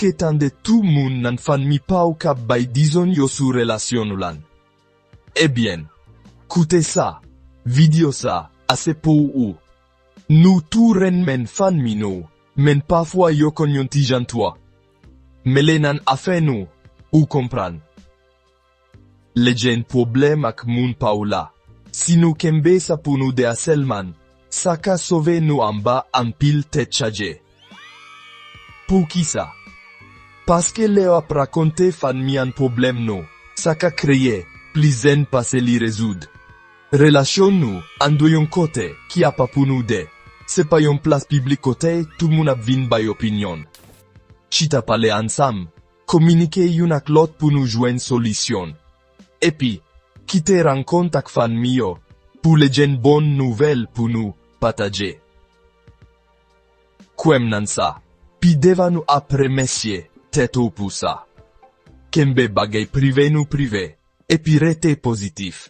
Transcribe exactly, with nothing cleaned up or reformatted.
ke tande tou moun nan fanmi pa w k ap bay dizon yo sou relasyon nou lan. Ebyen, koute sa, videyo sa a se pou ou. Nou tou renmen fanmi nou, men pafwa yo konn yon ti jan twò mele nan afè nou, ou konprann. Lè gen pwoblèm ak moun pa w la, si nou kenbe sa pou nou de a sèlman, sa ka sove nou anba anpil tèt chaje. Poukisa? Paske lè w ap rakonte fanmi an pwoblèm nou, sa ka kreye plis jèn pase li rezoud. Relasyon nou an dwe yon kote ki apa pou nou de. Se pa yon plas piblik kote tout moun ap vin bay opinyon. Chita pale ansanm, kominike youn ak lòt pou nou jwenn solisyon. Epi, kite rankont ak fanmi yo pou lè gen bon nouvèl pou nou pataje. Kwè m nan sa, pi devan nou ap remèsye tèt ou pou sa. Kenbe bagay prive nou prive, epi rete pozitif.